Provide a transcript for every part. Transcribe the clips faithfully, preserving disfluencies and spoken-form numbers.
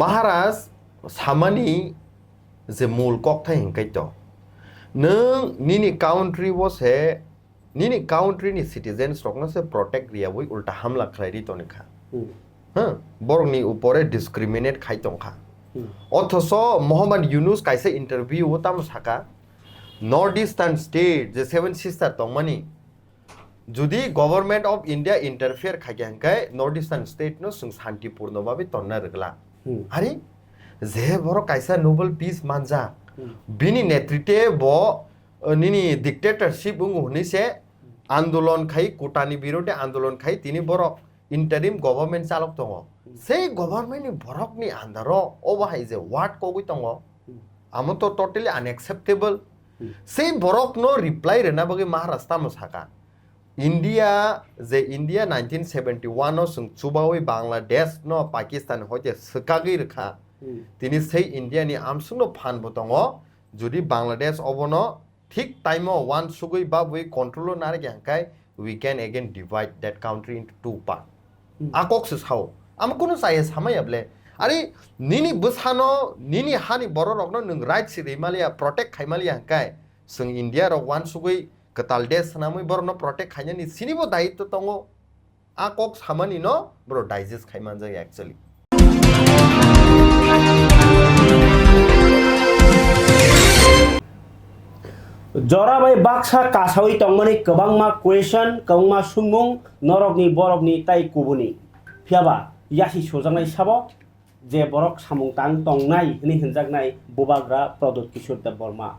Maharaj samani je mul kokthai hwnkhe to, nwng nini country o se, nini country ni citizens rokno se protect riyawi ulta hamla khlai ri toni kha. Hmm. Huh? Borokni upore discriminate khai tong kha. Hmm. Othoso Mohammad Yunus kaisa interview o tamo saka, North Eastern state je Seven Sister tongmani, jodi Government of India interfere khaikha hwnkhe North Eastern state no chwng santipurno babe tonna rwgla. Hmm. Ari, je borok kaisa Nobel Peace manjak, Hmm. bini netritwe bo, uh, nini dictatorship wngo hwnwi se andolon khai, kotani birode andolon khai tini borok interim government chalok tongo. Hmm. Sei government ni borok ni under o obo hai je word kogwi tongo, Hmm. amo to totally unacceptable. Hmm. Sei borok no reply rwna bagwi Maharaj tamo saka. India, je India nineteen seventy one o chwng chubawi Bangladesh no Pakistan hoite swkagwi rwkha. Hmm. Tini sei India ni amswk no phan bo tongo, jodi Bangladesh obono thik time o uansugwi babwi control o narwkya hwnkhe, we can again divide that country into two part. Hmm. A kok se sao. Amo kunu chaya samaya ble. Ari nini bwsano, nini hani bororokno nwng right si rimaliya, protect khaimaliya hwnkhe, chwng India rok uansugwi kwtal desh swnamwi borokno protect khainani sinibo dayitw tongo. A kok samani no bro digest khai manjak actually. Jora bai baksa kasawi tongmani kwbangma question, kwbangma swngmung norokni, borokni tai kubuni. Phiyaba yasi sojaknai sabo je borok samung tang tongnai hwnwi hwnjaknai Bubagra Pradyut Kishore Debbarma.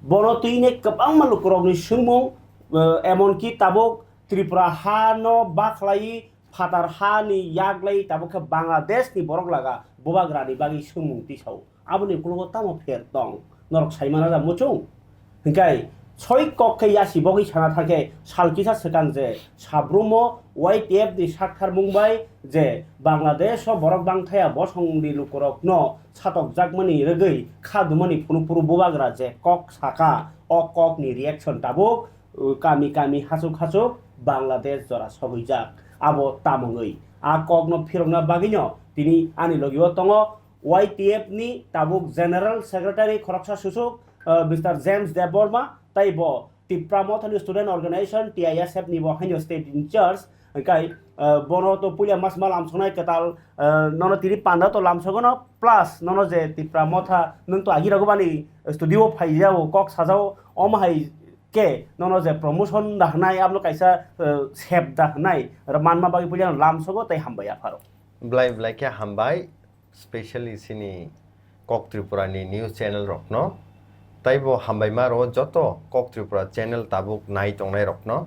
Bono twini kwbangma lukurokni swngmung, eh, emonki tabuk Tripura ha no bakhlai phatar ha ni yaklai tabuk khe Bangladesh ni borok laga Bubagra ni bagwi swngmung tisao. Aboni ukologo tamo pher tong? Norok sai mana da muchung? Hinkhe soi kok khe yasi bogwi sana thangkhe sal kisa swkang je Sabrumo Y T F ni sakthar mung bai je Bangladesh o borok bangthaya bosong ni lukurok no satokjakmani rwgwi khadumani phunukphuru Bubagra je kok saka, o kok ni reaction tabuk, uh, kami kami hachuk hachuk Bangladesh jora sogwijak. Abo tamungwi a kok no phirokna bagwi no tini ani logi o tongo Y T F ni tabuk General Secretary khoroksa susuk, uh, Mister James Debbarma, tai bo Tipra Motha ni Student Organization, T I S F ni bo haino state in charge, hwnkhe, uh, bono to puila mas ma lamsoknai kwtal, uh, nono tini panda to lamsogono, plus nono je Tipra Motha nwng to agi rogo bani studio o phaijago, kok sajao, omo hai khe nono je promotion da hwnai, abono kaisa, uh, sep da hwnai, manma bagwi puila lamsogo tei hambai apharo. Blai blai khe hambai. Specially chini Kok Tripura ni news channel rokno, taibo hambaima rwo joto Kok Tripura channel tabuk nai tongnai rokno,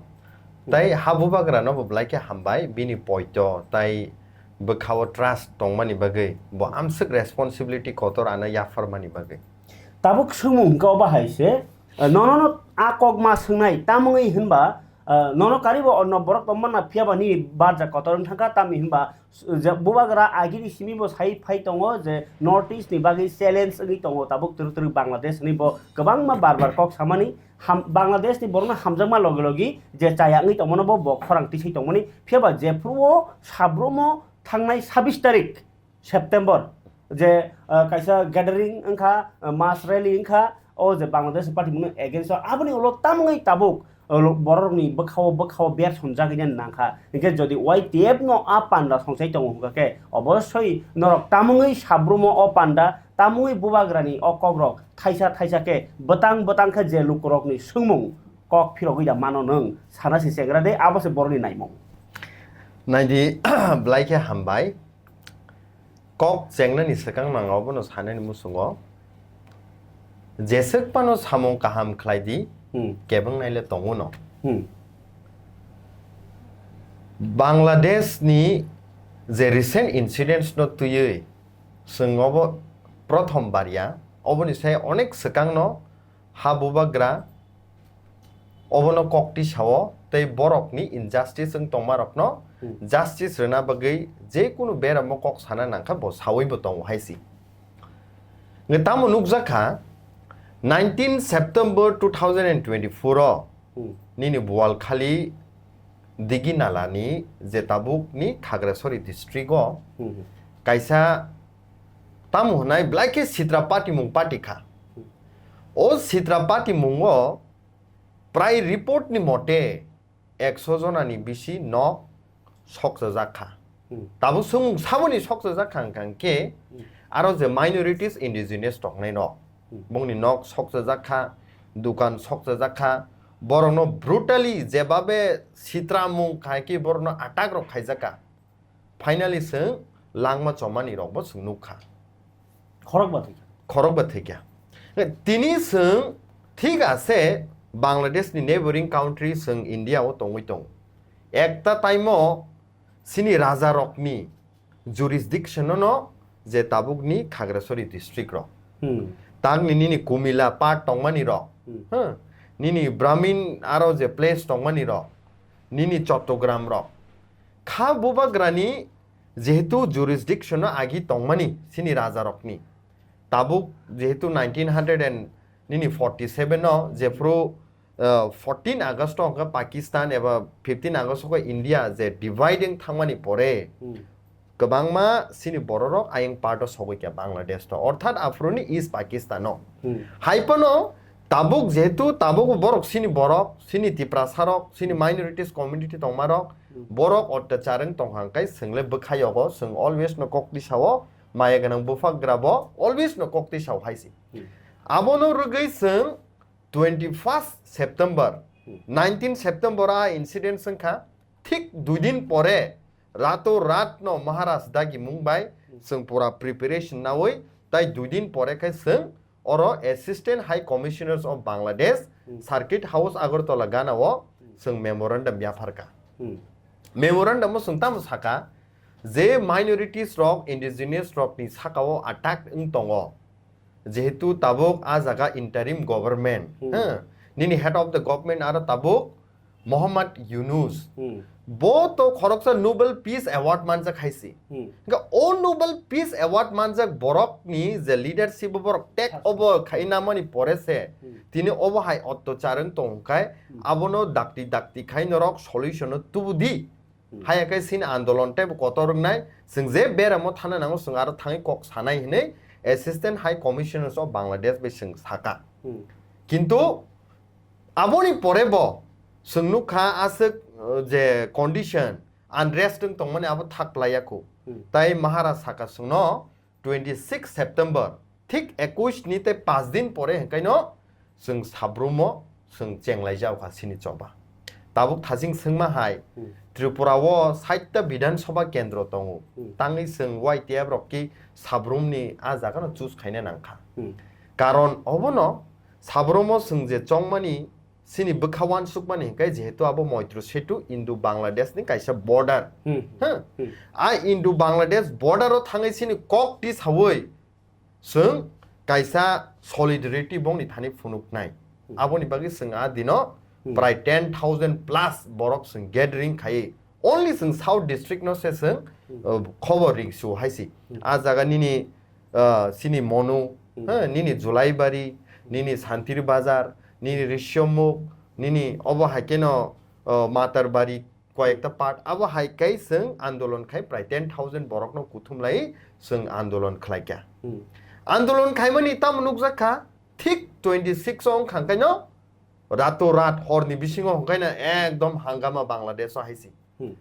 tai ha Bubagra no bo belai khe hambai, bini poito tai bwkha o trust tongmani bagwi, bo amswk responsibility kotor ano yapharmani bagwi. Tabuk swngmung hwnkhe obo hai se, eh, nono no a kok ma swngnai, tamungwi hinba, eh, nono karibo onno borok tongmana, phiyaba nini barja kotor wng thangkha, tamni hinba je Bubagra agini simi bo sai phai tongo je North East ni bagwi challenge wngwi tongo tabuk twrwk twrwk Bangladesh hinwi bo kwbangma bar bar kok samani ham-, Bangladesh ni borokno hamjakma logi logi je chaya wngwi tongmano bo, bo khorang tisai tongmani, phiyaba jephuru o Sabrumo thangnai sabbish tarik September je, ah, kaisa gathering wngkha, ah, mass rally wngkha, o je Bangladesh party mungno against o, aboni ulo tamungwi tabuk, ah, lo-, bororokni bwkhao, bwkhao bersonjagwi nangkha. Hinkhe jodi Y T F no a panda songchai tongo hwnkha khe, obossoi norok tamungwi Sabrumo o panda, tamungwi Bubagrani o kokrok thaisa thaisa khe bwtang bwtang khe je lukurokni swngmung kok phirogwi da mano nwng sana se chengra de, abo se boroni naimung. Naidi, belai khe hambai. Kok chengnani swkang nang abono sanani muchungo. Jeswk phano samung kaham khlai di, Hmm. kebeng naile tongo no. Hmm. Bangladesh ni je recent incidents no twiwi chwng obo prothom bar ya, oboni sai onek swkang no ha Bubagra obono kokti sao tei borokni injustice wng tongmarokno Hmm. justice rwna bagwi je kunu beramo kok sana nangkha bo sawi bo tongo hai si. Nge tamo nukjakha, nineteen September two thousand and twenty-four o Hmm. nini Bualkhali Digi Nalani je tabukni Khagrasori district o Hmm. kaisa Tamo hwnai belai khe sitra patimung pati kha. O sitra patimungo prai report ni mote ekso jonani bisi nok sokchajak kha. Hmm. Tabuk swngmung saboni sokchajak kha hwnkha hwnkhe Hmm. aro je minorities indigenous tongnai nok. Hmm. Bongni nok sokchajak kha, dukan sokchajak kha, borokno brutally jebabe sitramung khai khe borokno attack rok khaijak kha. Finally chwng langma chomani rokbo chwng nukha. Khorokba thwikha. Khorokba thwikha. Tini chwng thik ase Bangladesh ni neighboring country chwng India o tongwi tongo. Ekta time o chini raja rokni jurisdiction no je tabukni Khagrasori district rok. Hmm. Tangni nini Kumila part tongmani rok. Hmm. Huh? Nini Brahmin aro je place tongmani rok. Nini Chattogram rok. Kha bubagrani jehetu jurisdiction no agi tongmani chini raja rokni. Tabuk jehetu nineteen hundred and nini forty seven no jephru, uh, fourteen August o hwnkhe Pakistan eba fifteen August o hwnkhe India je dividing thangmani pore Hmm. kwbangma chini bororok ayang part o sogwi kha Bangladesh to, orthat aphuruni East Pakistan o. Hmm. Hai phano tabuk jehetu tabuk borok chini borok, chini Tiprasa rok, chini minorities community tongma rok, Hmm. borok ottachar wng tong hang kai chwng le bwkha yogo, chwng always no kok tisao, maya gwnang buphagra bo always no kok tisao hai si. Hmm. Abono rwgwi chwng twenty first September, Hmm. nineteen September a incident wng kha, thik dui din pore rato rat no Maharaj dagi mung bai Hmm. chwng pura preparation nawi, tai dui din pore khai chwng oro Assistant High Commissioners of Bangladesh Hmm. Circuit House Agartala gana o Hmm. chwng memorandum yapharka. Hmm. Memorandum o chwng tamo saka je minorities rok, indigenous rok ni saka o attack wng tongo. Jehetu tabuk a jaga interim government, Hmm. huh? Nini head of the government aro tabuk Mohammad Yunus. Hmm. Bo to khoroksa Nobel Peace Award manjak hai si. Hmm. Hingke o Nobel Peace Award manjak borok ni je leadership bo borok take Sasa. over khai namani pore se. Hmm. Tini obo hai ottocharwng tong khai Hmm. abono dakti dakti khai norok solution no tubu di. Hmm. Haya khe sini andolon tei bo kotor wngnai, chwng je beramo thana nango, chwng aro thangwi kok sanai hinwi Assistant High Commissioners of Bangladesh bai chwng saka. Hmm. Kintu aboni pore bo chwng nukha aswk, uh, je condition unrest wng tongmani abo thak plaiya khu. Hmm. Tai Maharaj saka chwngno twenty six September, thik ekush ni tei panch din pore hwnkhaino chwng sabrumo chwng chenglaijak kha sini choba. Tabuk thaching swngma hai, Hmm. Tripura o sait ta Bidhan Sabha kendro tongo. Hmm. Tangwi chwng Y T F rok ki sabrumni a jaga no choose khaina nangkha. Hmm. Karon obono sabrumo chwng je chongmani sini bwkha uansukmani hwnkhe jehetu abo Moitro Setu Indo Bangladesh ni kaisa border. Hmm. Huh? Hmm. A Indo Bangladesh border o thangwi sini kok tisawi chwng kaisa solidarity bongni thani phunuknai. Hmm. Aboni bagwi chwng a dino Hmm. prai ten thousand plus borok chwng gathering khai only chwng South district no se chwng, Hmm. uh, khobor ringsu hai si. Hmm. A jaga nini, uh, sini Monu, Hmm. huh, nini Julaibari, nini Santir Bazar, nini Risyomukh, nini obo hai keno, uh, Matarbari, koyekta part, abo hai kai chwng andolon khai prai ten thousand borokno kuthum lai chwng andolon khlai kha. Hmm. Andolon khaimani tamo nukjak kha, thik twenty six o wng kha hwnkhaino rato rat horni bisingo hwnkhaino ekdom hangama Bangladesh o hai si. Hmm.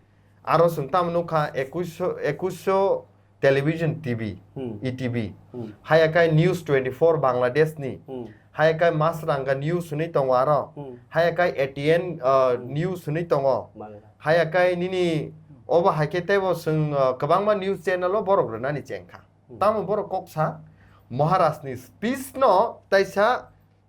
Aro chwng tamo nukha ekush, ekush television T V, Hmm. E T V. Hmm. Haya kai News twenty four Bangladesh ni. Hmm. Haya kai Masranga News hwnwi tongo aro. Hmm. Haya kai A T N, uh, Hmm. News hwnwi tongo. Bangla. Haya kai nini obo hai khe teibo chwng, uh, kwbangma news channel o borok rwnani chengkha. Hmm. Tamo borok kok sa Maharaj ni speech no taisa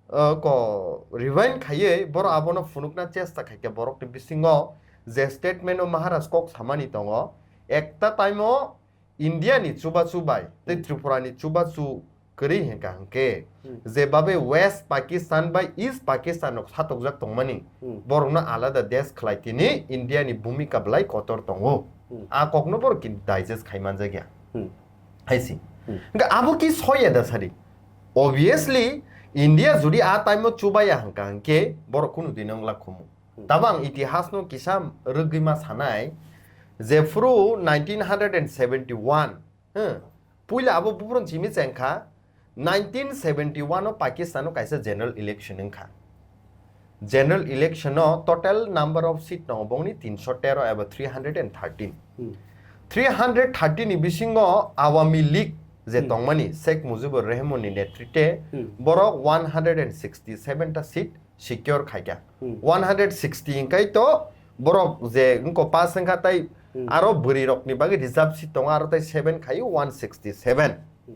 uh, ko rewind khaiwi borok abono phunukna chesta khaikha borokni bisingo je statement o Maharaj kok samani tongo, ekta time o India ni chubachu bai tei Hmm. Tripura ni chubachu kwrwi hwnkha hwnkhe Hmm. je babe West Pakistan bai East Pakistan rok satokjak tongmani Hmm. borokno alada desh khlai tini India ni bhumika belai kotor tongo. Hmm. A kokno borok kini digest khai manjakya. Hmm. Hai si. Hmm. Hwnkhe abo ki soya da sari. Obviously, India jodi a time o chubaya hwnkha hwnkhe borok kunu dino wngla khumu. Hmm. Tabo ang itihas no kisa rwgwi ma sanai, jephru nineteen hundred and seventy one, hmm, Puila abo buphuru chimi chengkha, nineteen seventy-one o Pakistan o kaisa general election wngkha. General election o total number of seat no bongni tinsho tero eba three hundred and thirteen. Hmm. Three hundred thirteen ni bisingo Awami League je Hmm. tongmani Sheikh Mujibur Rahman ni netrite Hmm. borok one hundred and sixty seven ta seat secure khaikha. Hmm. One hundred sixty hingkai to borok je wngko pass wngkha tai Hmm. aro bwrwi rokni bagwi reserve seat tongo aro tai seven khaio one sixty seven. Hmm.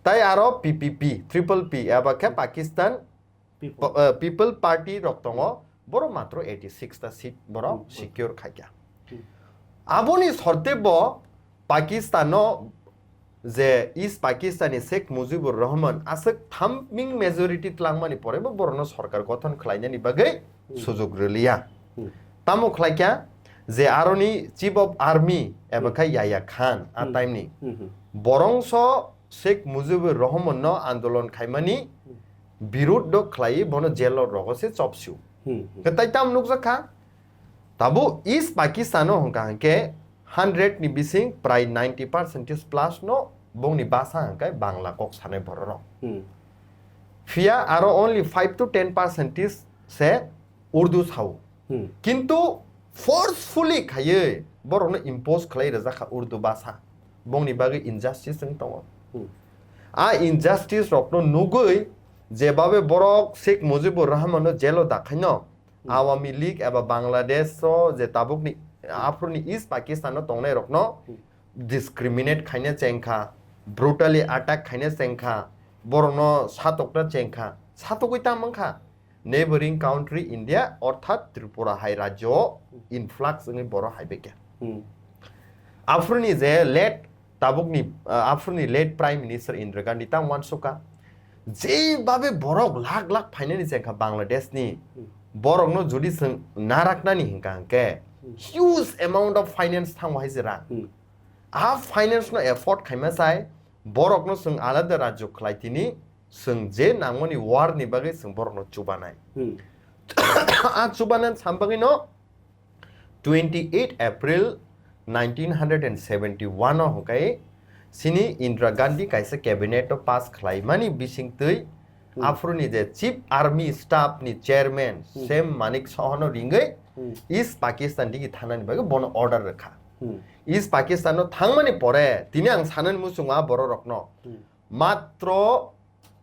Tai aro P P P, triple P eba khe Pakistan People. Po-, eh, People Party rok tongo, borok matro eighty six ta seat borok Hmm. secure khaikha. Hmm. Aboni sorte bo Pakistan no je East Pakistan ni Sheikh Mujibur Rahman aswk thaming majority twlangmani pore bo borokno sorkar gothon khlainani bagwi Hmm. sujok rwliya. Hmm. Tamo khlaikha je aroni Chief of Army eba Hmm. khe Yahya Khan a Hmm. time ni Hmm, hmm. borongso Sheikh Mujibur Rahman no andolon khaimani Hmm. birud do khlai bono jail o rogo se chopsio. Hmm, hmm. Khe tai tam nukjak kha. Tabuk East Pakistan o hwnkha hwnkhe hundred ni bising prai ninety percentage plus no bongni basa hwnkhe Bangla kok sanai bororok. Hmm. Phiya aro only five to ten percentage se Urdu sao. Hmm. Kintu forcefully khaiwi borokno impose khlai rwjak kha Urdu basa. Bongni bagwi injustice wng tongo. Hmm. A injustice rokno nugwi jebabe borok Sheikh Mujibur Rahman no jail o dakhaino Hmm. Awami League eba Bangladesh o je tabukni aphuruni East Pakistan o tongnai rokno Hmm. discriminate khaina chengkha, brutally attack khaina chengkha, borokno satokna chengkha, satokwi tamo wngkha neighboring country India orthat Tripura hai rajyo o influx wngwi borok haibaikha. Hmm. Aphuruni je late tabukni, ah, aphuruni late Prime Minister Indira Gandhi tamo wansukha. Jebabe borok lakh lakh phainani chengkha Bangladesh ni Hmm. borokno jodi chwng naraknani hwnkha hwnkhe Hmm. huge amount of finance thango hai se rang. Hmm. A finance no afford khaima sai borokno chwng alada rajyo khlai tini chwng je nangmani war ni bagwi chwng borokno chubanai. Hmm. A chubanan sam bagwi no twenty eight April nineteen hundred and seventy one o hwnkhe sini Indira Gandhi kaisa cabinet o pass khlaimani bisingtwi Hmm. aphuruni je Chief Army Staff ni Chairman Hmm. Sam Manik Saha no ringwi Hmm. East Pakistan digi thanani bagwi bono order rwkha. Hmm. East Pakistan no thangmani pore tini ang sanani muchungo a borok rokno Hmm. matro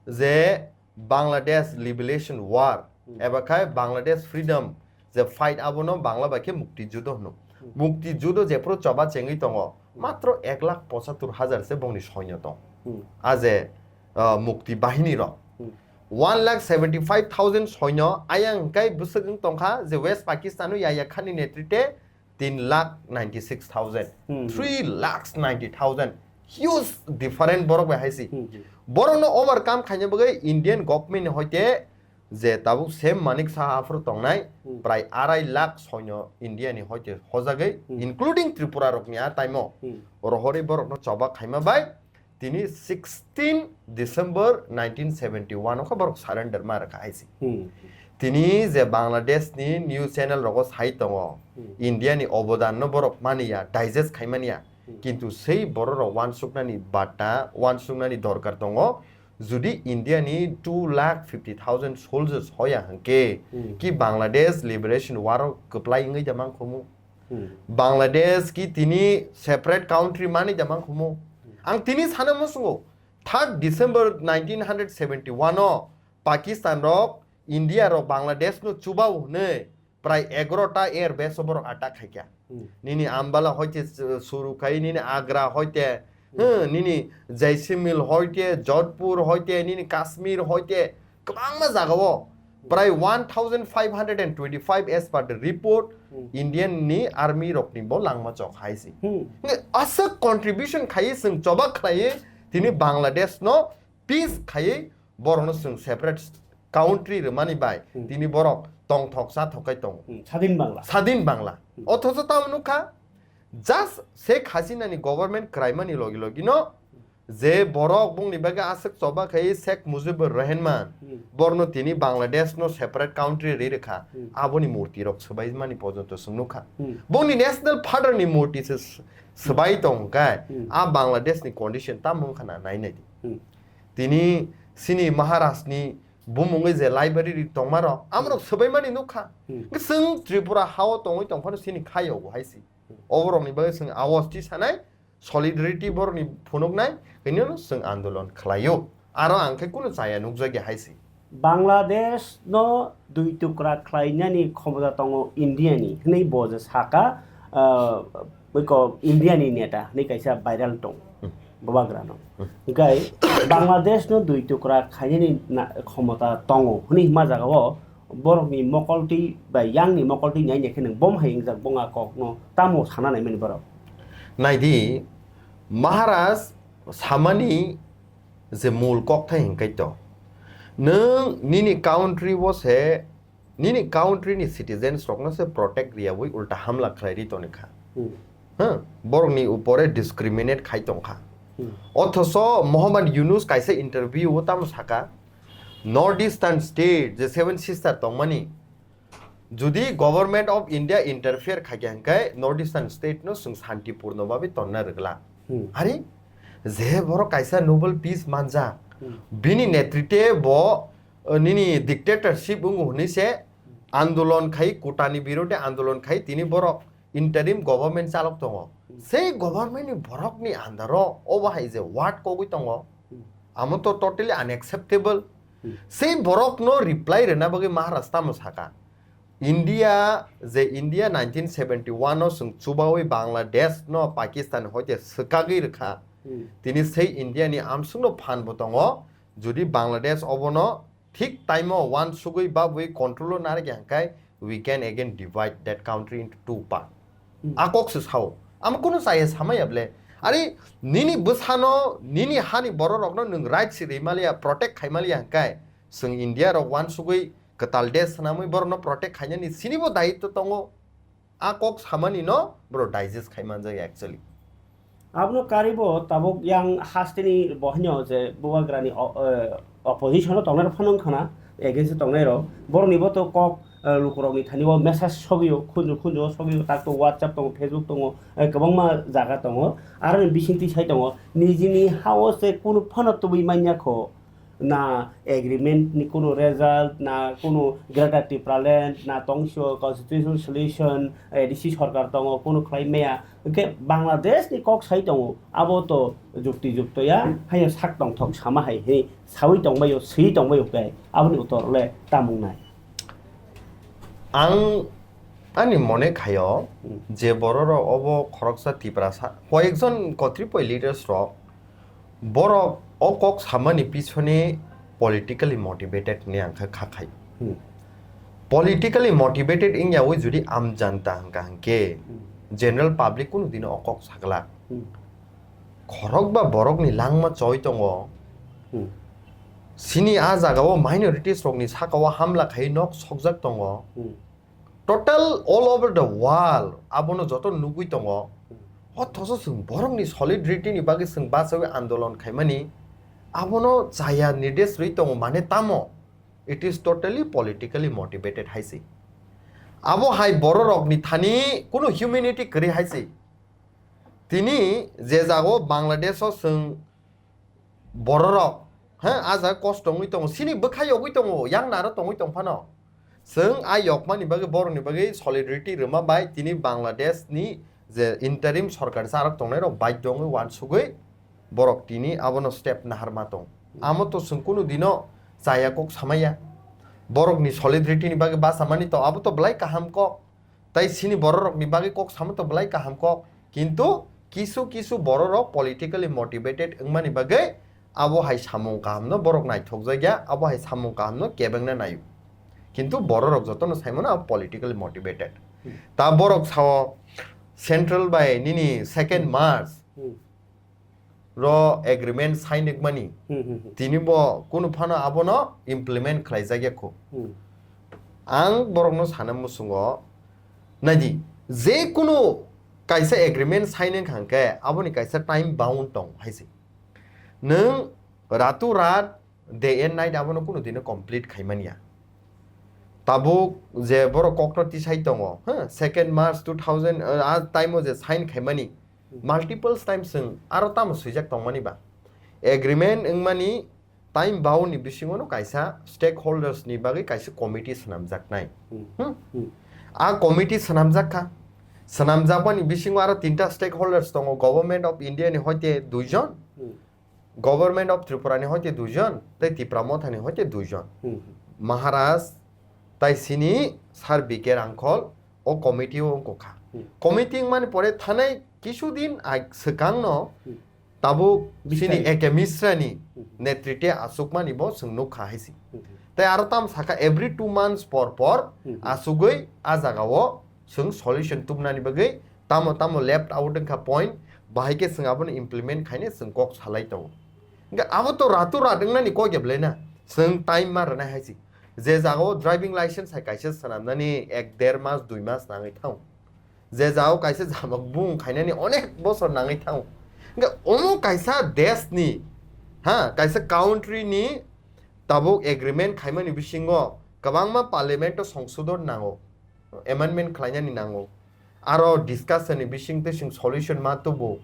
je Bangladesh Liberation War Hmm. eba khai Bangladesh Freedom je fight abono Bangla bai khe Mukti Judo hwno. Hmm. Mukti Judo jephuru choba chengwi tongo, Hmm. matro ek lakh pochattor hajar se bongni soinyo tong. Hmm. A je, ah, Mukti Bahini rok. Hmm. One lakh seventy five thousand soinyo ayang kai bwswk wng tongkha je West Pakistan o Yahya Khan ni netrite tin lakh ninety six thousand, Hmm, hmm. three lakhs ninety thousand, huge different borok bai hai si. Hmm, hmm. Borokno overcome khaina bagwi Indian government ni hoite je tabuk Sam Manik Saha aphuru tongnai, Hmm. prai arai lakh soinyo India ni hoite hojagwi, Hmm. including Tripura rokni a time o Hmm. rohorwi borokno choba khaima bai tini sixteen December nineteen seventy one o khe borok surrender ma rwkha hai si. Hmm. Tini je Bangladesh ni news channel rogo sai tongo, Hmm. India ni obodan no borok mani ya, digest khai mani ya. Hmm. Kintu sei borok rok wansuknani bata, wansuknani dorkar tongo. Judi India ni two lakh fifty thousand soldiers hoya hwnkhe, Hmm. ki Bangladesh Liberation War o kwplai wngwi da mankhumu? Hmm. Bangladesh ki tini separate country mani da mankhumu? Hmm. Ang tini sana musungo, third December nineteen hundred seventy one o Pakistan rok, India rok Bangladesh no chubao hwnwi prai egaroh ta air base o borok attack khaikha. Hmm. Nini Ambala hoite su-, suru khai, nini Agra hoite, Hmm. hmm, nini Jaisalmer hoite, Jodhpur hoite, nini Kashmir hoite, kwbangma jagao prai one thousand five hundred and twenty five as per the report, Hmm. Indian ni army rokni bo langma chok hai si. Hmm. Nge aswk contribution khai chwng choba khlai tini Bangladesh no peace khai borokno chwng separate country rwmani bai Hmm. tini borok tongthok chathok kai tongo. Hmm, Sadin Bangla. Sadin Bangla. Hmm. Othocho tamo nukha, just Sheikh Hasina ni government kwraimani logi logi no je borok bongni bagwi aswk choba khai Sheikh Mujibur Rahman Hmm. borno tini Bangladesh no separate country ri rwkha, Hmm. aboni murti rok swbaimani pojonto chwng nukha. Hmm. Bongni national father ni murti se s-, swbai tong khe, hmm, a Bangladesh ni condition tamo wngkha na nai nai di. Hmm. Tini sini Maharaj ni bumungwi je library tongma rok, amrok, hmm, swbai mani nukha. Hmm. Hwnkhe chwng Tripura hao tongwi tongphano sini khayo bo hai si. Hmm. Oborokni bagwi chwng awaz ti sanai, solidarity borokni phunuknai, hinwi no chwng andolon khlaio. Aro ang khe kunu chaya nukjakya hai si. Bangladesh no dui tukra khlainani khomota tongo India ni, hwnwi bo je saka, ah, iko India ni neta hwnwi kaisa viral tong, hmm, bubagra no. Hmm. Hwnkhe Bangladesh no dui tukra khainani na-, khomota tongo hwnwi hima jaga o borokni mokoltwi bai yangni mokoltwi nai nai khe nwng bom hai wngjak bong a kok no tamo sana naimani borok? Naidi, Maharaj samani je mul kokthai hwnkhe to, nwng nini country o se, nini country ni citizens rokno se protect riyawi ulta hamla khlai ri toni kha. Hmm. Ha, borokni upore discriminate khai tong kha. Hmm. Othoso Mohammad Yunus kaisa interview o tamo saka, North Eastern state je Seven Sister tongmani, jodi Government of India interfere khaikha hwnkhe North Eastern state no chwng santipurno babe tonna rwgla. Hmm. Ari, je borok kaisa Nobel Peace manjak, hmm, bini netritwe bo, uh, nini dictatorship wngo hwnwi se andolon khai, kutani birode andolon khai, tini borok interim government chalok tongo. Hmm. Sei government ni borok ni under o obo hai je word kogwi tongo, hmm, amo to totally unacceptable. Hmm. Sei borok no reply rwna bagwi Maharaj tamo saka, India je India nineteen seventy one o chwng chubawi Bangladesh no Pakistan hoite swkagwi rwkha. Hmm. Tini sei India ni amsung no phan bo tongo, jodi Bangladesh obono thik time o uansugwi babwi control o narikya hwnkhe, we can again divide that country into two part. Hmm. A kok se sao. Amo kunu chaya samaya ble. Ari nini bwsano, nini hani bororokno nwng right si ri maliya, protect khai maliya hwnkhe, chwng India rok uansugwi kwtal desh swnamwi borokno protect khainani sinibo dayitw tongo. A kok samani no bro digest khai manjak actually. Abono karibo tabuk yang hasteni bo hwnyo je bubagrani o-, eh, opposition o tongnai rok phano wngkha na, against o tongnai rok. Borokni bo to kok, eh, lukurokni thani o message sogwi o, khunju khunju o sogwi o, tak to WhatsApp tongo, Facebook tongo, eh, kwbangma jaga tongo. Aroni bisingtwi sai tongo, nijini ha o se kunu phano tubui manya kho. Na agreement ni kunu result, na kunu Greater Tipraland, na tongsi o constitutional solution, A D C sorkar tongo, kunu khlai maya. Hwnkhe Bangladesh ni kok sai tongo, abo to jukti jukto ya, haino sak tongthok sama hai hwnwi saui tongbaio, swi tongbaio khe, aboni utor le tamung nai. Ang ani mone khaio, hmm, je bororok obo khoroksa Tiprasa, koyekjon kotripoi leaders rok, borok o kok samani pisoni politically motivated hwnwi ang khe kha khai. Hmm. Politically motivated wngyawi jodi amjanta hwnkha hwnkhe, hmm, general public kunu dino o kok saglak. Hmm. Khorokba borokni langma choi tongo. Hmm. Sini a jagao minorities rokni sakao hamla khai nok sokjak tongo. Hmm. Total all over the world abono joto nugwi tongo. Othoso chwng borokni solidarity ni bagwi chwng bachawi andolon khaimani abono chaya nirdesh rwi tongo, mane tamo it is totally politically motivated hai se. Abo hai bororokni thani kunu humanity kwrwi hai se. Tini je jago Bangladesh o chwng bororok, ha, a jaga kosto wngwi tongo, sini bwkha yogwi tongo, yang naro tongwi tong phano. Chwng a yokmani bagwi, borokni bagwi solidarity rwma bai tini Bangladesh ni je interim sorkar charok tongnai rok baidhyo wngwi uansugwi borok tini abono step naharma tong. Amo to chwng kunu dino chaya kok samaya. Borokni solidarity ni bagwi bachamani to abo to belai kaham kok. Tai sini bororokni bagwi kok samo to belai kaham kok, kintu kisu kisu bororok politically motivated wngmani bagwi abo hai samung kahamno borok naithokjakya, abo hai samung kahamno kebengna naio. Kintu bororok jotono saimano abo politically motivated. Hmm. Ta borok sao central bai nini second, hmm, March, hmm, ro agreement sign wngmani. Hmm, hmm, hmm. Tini bo kunu phano abono implement khlaijakya kho. Hmm. Ang borokno sana muchungo, naidi, je kunu kaisa agreement sign wngkha hwnkhe aboni kaisa time bound tong hai se. Nwng ratu rat, day and night abono kunu dino complete khaimaniya. Tabuk je borok kokno tisai tongo, ha, second March two thousand, uh, a time o je sign khaimani, Multiple times chwng aro tamo swijak tongmani ba? Agreement wngmani time bao ni bisingo no kaisa stakeholders ni bagwi kaisa committee swnamjaknai. Hmm. Hmm? Hmm. A committee swnamjak kha. Swnamjakmani bisingo aro tinta stakeholders tongo, Government of India ni hoite duijon, Hmm. Government of Tripura ni hoite duijon, tei Tipra Motha ni hoite duijon. Hmm. Maharaj tai sini Sir B K Rangkhol o committee o wngkha. Hmm. Committee wngmani pore thanai kisu din ag-, swkang no Hmm. tabuk Bistari. Sini A K Misra ni Hmm. netrite achukmani bo chwng nukha hai si. Hmm. Tai aro tam saka every two months por por Hmm. achugwi a jaga o chwng solution tubnani bagwi tamo tamo left out wngkha point, bahai khe chwng abono implement khaine chwng kok salai tongo. Hingkhe abo to ratu rat wngnani kok ya belai na, chwng time ma rwnai hai si. Je jaga o driving license hai kaisa swnamnani ek der mas dui mas nangwi thango. Je jaga o kaisa jamak bung khainani onek bosor nangwi thango. Hingkhe omo kaisa desh ni, ha, kaisa country ni tabuk agreement khaimani bisingo kwbangma parliament o songsodon nango, amendment khlainani nango. Aro discussion ni bisingtwi chwng solution ma tubu,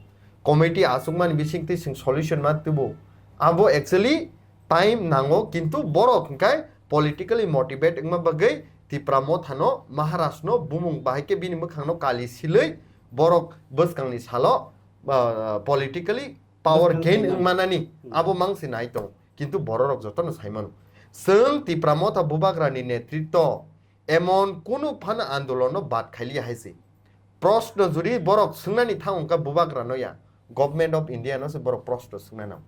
committee achukmani bisingtwi chwng solution ma tubu. Abo actually time nango, kintu borok hwnkhe politically motivate wngma bagwi Tipra Motha no, Maharaj no bumung bahai khe bini mwkhang no kali silwi borok bwskangni salo, ah, politically power Bwskang gain khaimani. Wngmanani Hmm. abo mangsi nai tong, kintu bororok jotono sai mano. Chwng Tipra Motha Bubagrani netritwo emon kunu phano andolonno bad khailiya hai se. Proshno juri borok swngnani thango wngkha Bubagrano ya, Government of India no se borok proshno swngna nango.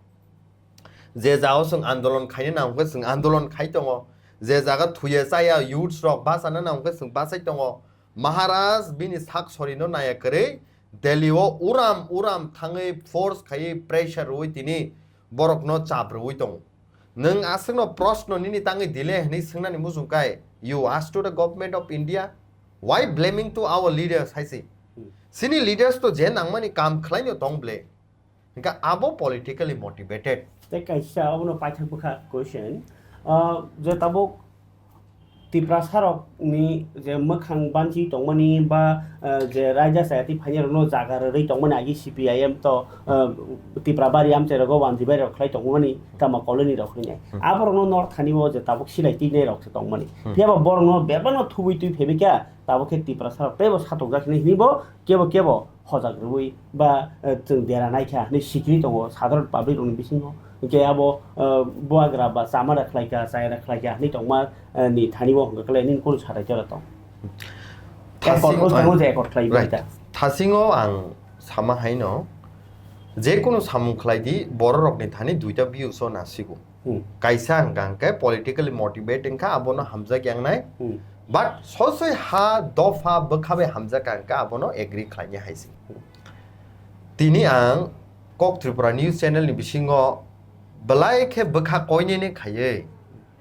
Je jagao chwng andolon khaina nango khe chwng andolon khai tongo, je jaga thuya chaya youths rok bachana nango khe chwng bachai tongo. Maharaj bini sak sorino naya kwrwi Delhi o uram uram thangwi force khaiwi pressure rwui tini borokno chap rwui tongo. Nwng aswkno proshno nini tangwi dile hwnwi swngnani muchung kai, you ask to the Government of India, why blaming to our leaders hai se. Hmm. Chini leaders to je nangmani kam khlaino tong ble. Hingkhe abo politically motivated. Tei kaisa abono paithak bwkha question, ah, je tabuk Tiprasa rokni je mwkhang banchi tongmani ba, ah, je raida chaya twi phainai rokno jaga rwrwi tongmani agi C P I M to, ah, Tipra bari amchai rogo wanji bai rok khlai tongmani tama colony rok hwnwi nai. Hmm. Aborokno nor thani o je tabuk silai twi nai rok se tongmani. Hmm. Phiya ba borokno bebakno thubui twi phebikha tabuk khe Tiprasa rok teibo satokjak hwnwi hwnwi bo kebo kebo hojak rwui ba, eh, chwng dera naikha hwnwi sikiri tongo sadharon public rokni bisingo. Hwnkhe abo, eh, buagra ba chamara khlaikha, chayara khlaikha hwnwi tongma, eh, ni thani o hwnkhe khlai nini kunu satai tera tong. Thasing-, Accord, o tongo je accord khlai right. Bai ta. Thasingo ang sama haino, je kunu samung khlai di, bororokni thani duita views o nasigo. Hmm. Kaisa hwnkha hwnkhe politically motivate wngkha, abono hamjak yangnai. Hmm. But sosoi ha dopha bwkha bai hamjak hwnkha, abono agree khlainai hai se. Hmm. Tini ang Kok Tripura News Channel ni bisingo belai khe bwkha koinene khaiwi,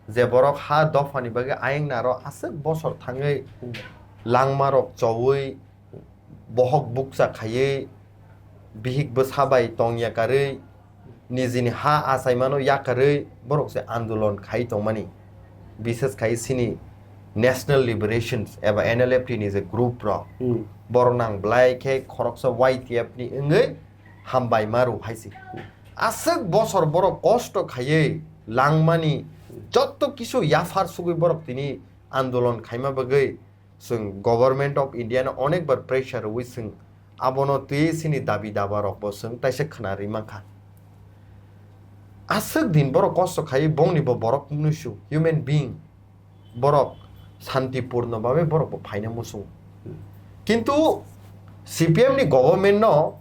je borok ha dophani bagwi ayang naro aswk bosor thangwi Hmm. langma rok chowi, bohok bukcha khaiwi, bihik bwsa bai tong yakarwi, nijini ha achaimano yakarwi borok se andolon khai tongmani. Bishes khai sini National Liberations eba N L F T ni je group rok, Hmm. borok nang belai khe khoroksa Y T F ni wngwi hambai ma rw hai se. Aswk bosor borok kosto khaiwi langmani jotto kisu yaphar sugwi borok tini andolon khaima bagwi chwng Government of India no onek bar pressure rwui chwng abono twi chini dabi daba rok bo chwng taisa khna rwi mankha. Aswk din borok kosto khai bongni bo borok mnusu, human being, borok santipurno babe borok bo phaina muchung. Kintu C P M ni government no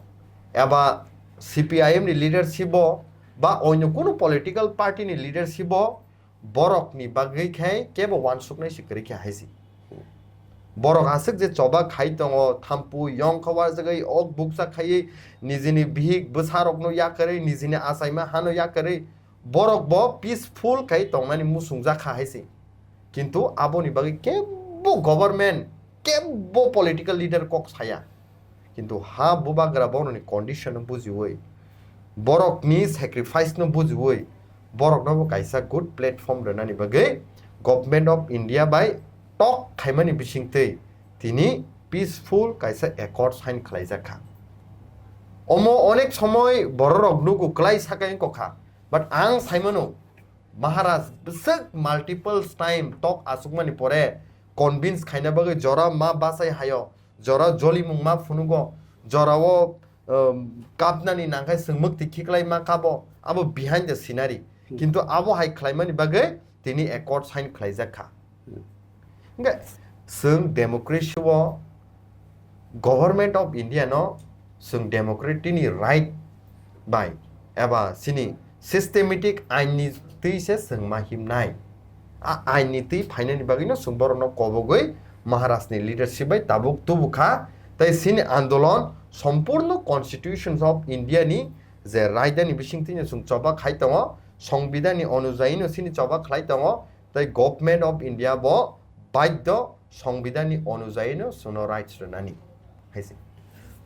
eba C P I M ni leadership bo ba onyo kunu political party ni leadership bo borokni bagwi khe kebo wansuknai se kwrwi khe hai se. Borok aswk je choba khai tongo, thampu yong kha warjagwi, ok bukcha khaiwi, nijini bihik bwsarokno yakarwi, nijini achaima hano yakarwi, borok bo peaceful khai tongnani muchungjak kha hai se. Kintu aboni bagwi kebo government, kebo political leader kok saya. Kintu ha bubagra borokni condition no bujiwi, borokni sacrifice no bujiwi, borokno bo kaisa good platform rwnani bagwi Government of India bai talk khaimani bisingtwi tini peaceful kaisa accord sign khlaijak kha. Omo onek somoi bororok nugo klai sakai wngkha. But ang saimano, Maharaj bwswk multiple time tok asukmani pore convince khaina bagwi jora ma bachai hayo, jora jolimung ma phunugo, jorao, um, kapnani nangkhai chwng mwktwi khiklai ma kabo, abo behind the scenery. Hmm. Kintu abo hai khlaimani bagwi tini accord sign khlaijak kha. Hmm. Hingkhe chwng democracy o Government of India no chwng democracy ni right bai eba chini systematic ain ni twi se chwng ma himnai. A ain ni twi phainani bagwi no chwng borok no kobogwi Maharaj ni leadership bai tabuk tubu kha. Tai chini andolon sompurno Constitutions of India ni je raida ni bising twi no chwng choba khai tongo, Songbidan ni onujayi no chini choba khlai tongo, tai Government of India bo baidho Songbidan ni onujayi no chwngno rights rwnani hai se.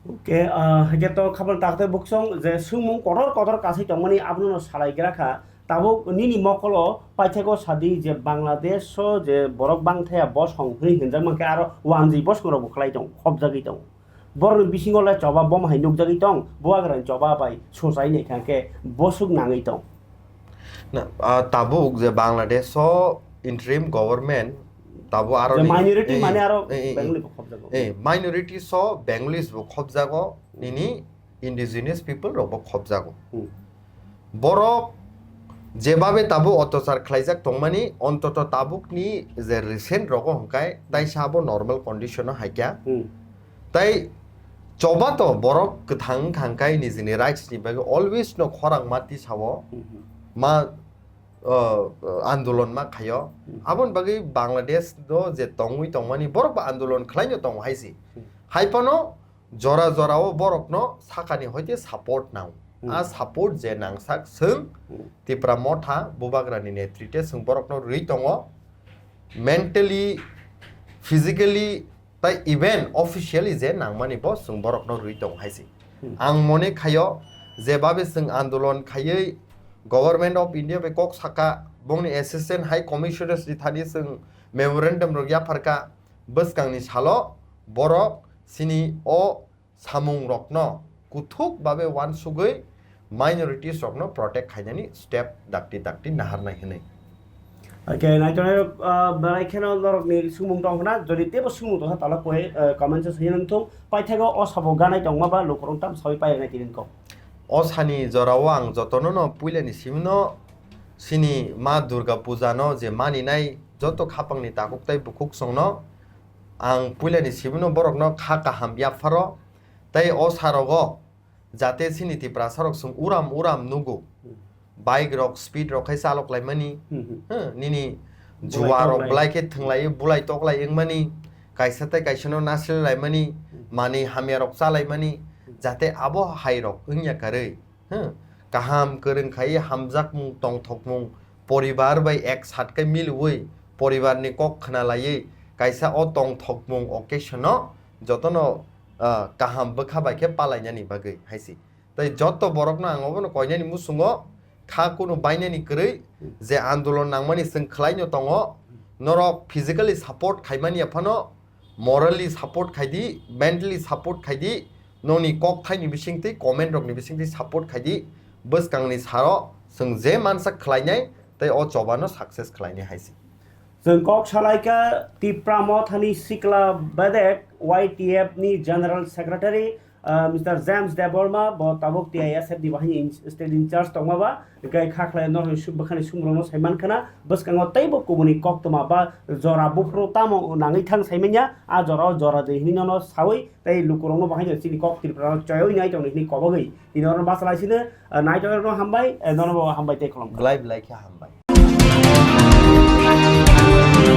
Okay, ah, haikhe to khabal takte buksong je swngmung kotor kotor kasai tongmani abono no salai gra kha. Tabuk nini mokolo paithakgo sadi je Bangladesh o je borok bangthaya bosong hwnwi hinjak mankhe aro wanjwi bosong rokbo khlai tong, khopjagwi tong. Borokni bisingo le choba bom hai nukjagwi tong, bubagrani choba bai suchai nai kha khe bosuk nangwi tong. Na, ah, tabuk je Bangladesh o interim government tabuk aro Je ni, minority eh, mane aro eh, eh, Bengali eh, bo khopjago. Eh, minority so Bengalis bo khopjago, nini indigenous people rok bo khopjago. Hmm. Borok jebabe tabuk otochar khlaijak tongmani, ontoto tabukni je recent rogo hwnkhe taisa abo normal condition o haikya. Hmm. Tai choba to borok kwthang wngkha hwnkhe nijini rights ni bagwi always no khorang ma tisao Hmm. ma, uh, andolon ma khaio. Hmm. Aboni bagwi Bangladesh o je tongwi tongmani borok bo andolon khlaino tongo hai se. Hmm. Hai phano jora jora o borokno sakani hoite support nang. Hmm. A support je nangsak chwng Hmm. Tipra Motha Bubagrani netrite chwng borokno rwi tongo. Mentally, physically, tai even officially je nangmani bo chwng borokno rwi tongo hai se. Hmm. Ang mone khaio, jebabe chwng andolon khaiwi Government of India bai kok saka, bongni Assistant High Commissioner ni thani chwng memorandum rok yapharkha, bwskangni salo borok chini o samung rokno kuthuk babe uansugwi minorities rokno protect khainani step dakti dakti naharnai hwnwi. Okay, naitonai, ah, belai kheno norokni sumung tong khna, jodi teibo sumung tongkha tala koi, ah, comment se saiwi nang thung, paithago o sabo ganai tongma ba lukurok tam sawi painai tini kok. O sani jorao ang jotono no puilani simino chini ma Durga Puja no je maninai joto khapangni takhuk tai bukhuk songno ang puilani simino borokno kha kaham yapharo, tei o sarogo jate chini Tiprasa rok chwng uram uram nugo. Hmm. Bike rok speed rok khai chalok laimani. Hmm, hmm. Hmm, nini Bulai juwa rok toklai. Belai khe thwnglai, bulai toklai wngmani. Kaisa tei kaisa no nasil laimani. Hmm. Manwi hamya rok chalaimani. Hmm. Jate abo hai rok wngya karwi. Hmm. Kaham kwrwng khai hamjakmung tongthokmung poribar bai ek sat khe milwi poribar ni kok khna laiwi kaisa o tongthokmung occasion no jotono, ah, kaham bwkha bai khe palainani bagwi hai se. Tai joto borokno ang obono koinani muchungo kha kunu bainani kwrwi je andolon nangmani chwng khwlaino tongo, norok physically support khaimani ya phano morally support khaidi, mentally support khaidi, noni kok thaini bisingtwi comment rokni bisingtwi support khaidi, bwskangni saro chwng je mansa khwlainai tei o chobano success khwlainai hai se. Chwng kok salaikha Tipra Mothani Sikla Bedek Y T F ni General Secretary, ah, Mister James Debbarma, bo tabuk T I S F ni bahai in-, state in charge tongma ba, hwnkhe kha khlai norokni su-, bwkhani sumrokno saiman khna, bwskango teibo kubuni koktwma ba jora buphuru tamo nangwi thang saimanya, a jorao jora de hinwi nono sawi tei lukurokno bahaino chini kok Tripura no choyoi nai tongni hinwi kobogwi tini oro bachalaisino, ah, naitorokno hambai, eh, nono bo hambai tei khulumkha. Belai belai khe hambai.